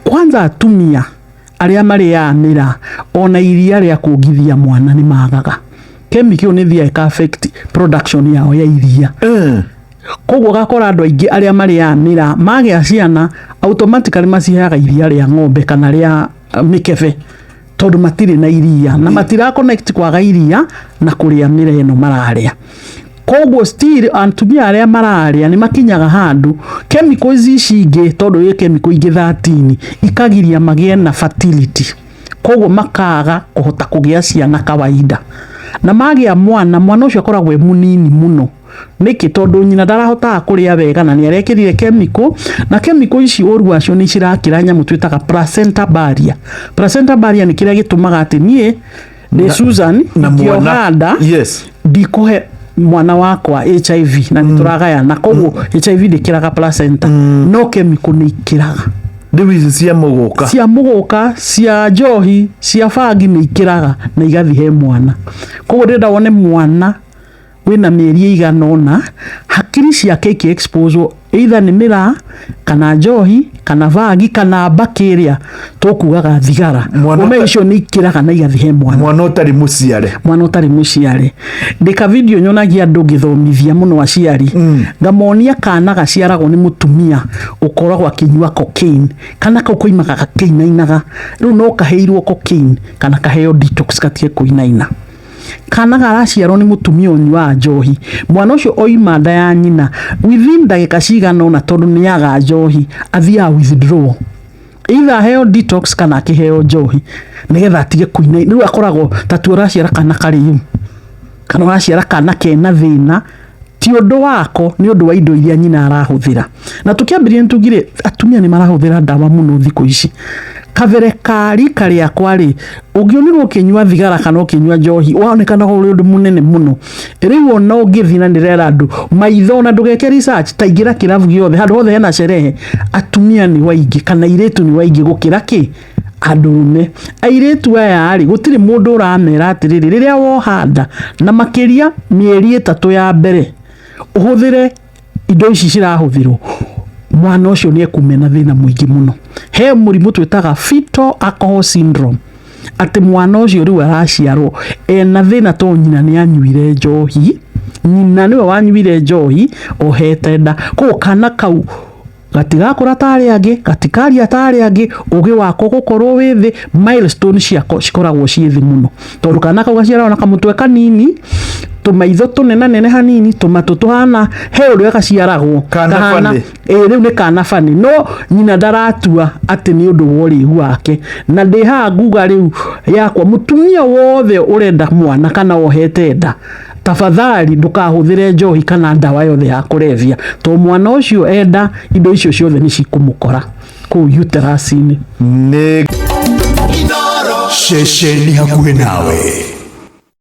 Kwanza atumia arĩa marĩaga mĩraa, ona iria rĩa kuongithia mwana nĩ magaga. Chemical nĩ thiaga ĩka affect production yao ya iria. Koguo ũgakora andũ aingĩ arĩa marĩaga mĩraa magĩa ciana, automatically maciheaga iria rĩa ng'ombe kana rĩa mĩkebe, tondũ matirĩ na iria na matira connect kwaga iria na kũrĩa mĩraa ĩno mararĩa. Koguo still atumia arĩa mararĩa nĩ makinyaga handũ chemicals ici ingĩ, tondũ ĩ chemical ingĩ 13 ikagiria magĩe na fertility, koguo makaga kũhota kũgĩa ciana kawaida. Na magĩa mwana, mwana ũcio akoragwo e mũnini mũno. Nĩkĩ? Tondũ nyina ndarahotaga kũrĩa wega na nĩ arekĩrire chemical, na chemical ici ũru wacio nĩ cirakĩra nyamũ twĩtaga placenta barrier. Placenta barrier nĩ kĩrĩa gĩtũmaga atĩ niĩ ndĩ Susan na mwana ingĩoha nda, ndikũhe mwana wakwa HIV na nĩ tũragayana. Koguo HIV ndĩkĩraga placenta, no chemical nĩ ikĩraga. Rĩu ici cia mũgũka. Cia mũgũka, cia njohi, cia bangi nĩ ikĩraga na igathiĩ he mwana. Koguo ndĩrenda wone mwana wĩna mĩeri ĩigana ũna, hakiri ciake ikĩ exposwo either nĩ mĩraa kana njohi kana bangi kana mbakĩ ĩrĩa tũkugaga thigara. Mwana Ume icio nĩ ikĩraga na igathiĩ he mwana. Mwana ũtarĩ mũciare. Mwana ũtarĩ mũciare. Ndĩka video nyonagia andũ ngĩthomithia mũno aciari, ngamonia kana gaciaragwo nĩ mũtumia ũkoragwo akĩnyua cocaine. Kana kau koimaga gakĩinainaga. Rĩu no kaheirwo cocaine kana kaheo detox gatige kũinaina. Kana garaciarwo nĩ mũtumia ũnyuaga njohi, mwana ũcio oima nda ya nyina, within ndagĩka cigana ũna, tondũ nĩ aga njohi, athiaga withdraw, either aheo detox kana akĩheo njohi nĩgetha atige kũinaina. Rĩu akoragwo ta tu ũraciara kana karĩu kana ũraciara kana kena thĩna, ti ũndũ wako, nĩ ũndũ wa indo iria nyina arahũthĩra. Na tũkĩambĩrĩria nĩ tugire atumia nĩ marahũthĩra ndawa mũno thikũ ici. Kabere ka rika rĩakwa rĩ, ũngĩonirwo ũkĩnyua thigara kana ũkĩnyua njohi, wonekanaga ũrĩ ũndũ mũnene mũno. Rĩu ona ũngĩthiĩ, na ndĩrera andũ maitho, na ndũgeke research, ta ingĩra kĩrabu gĩothe, handũ hothe hena sherehe, atumia nĩ waingĩ kana airĩtu nĩ waingĩ gũkĩra kĩ andũrũme. Airĩtu aya rĩ, gũtirĩ mũndũ ũramera atĩrĩrĩ, rĩrĩa woha nda na makĩria mĩeri 3 ya mbere ũhũthĩre indo ici cirahũthĩrwo, mwana ũcio nĩ ekumia na thĩna mũingĩ mũno. He mũrimũ twĩtaga fetal alcohol syndrome, atĩ mwana ũcio rĩu araciarwo ena thĩna tondũ nyina nĩ anyuire njohi, nyina nĩwe wanyuire njohi ohete nda. Koguo kana kau gatigakũra ta arĩa angĩ, gatikaria ta arĩa angĩ, ũgĩ wako gũkorwo wĩ thĩ, milestone ciako cikoragwo ciĩ thĩ mũno, tondũ kana kau gaciaragwo na kamũtwe kanini, tũmaitho tũnenanene hanini, tũmatũ tũhana he ũrĩa gaciaragwo. Kana kahana funny. Ĩĩ, rĩu nĩ kana bani, no nyina ndaratua atĩ nĩ ũndũ wa ũrĩu wake. Na ndĩ haha nguga rĩu yakwa, mũtumia wothe ũrenda mwana kana wohete nda, tafadhali ndũkahũthĩre njohi kana ndawa yothe ya kũrebia, tondũ mwana ũcio enda indo icio ciothe nĩ cikũmũkora kũu uterus-inĩ. Nĩ Ceceni hakuhĩ nawe.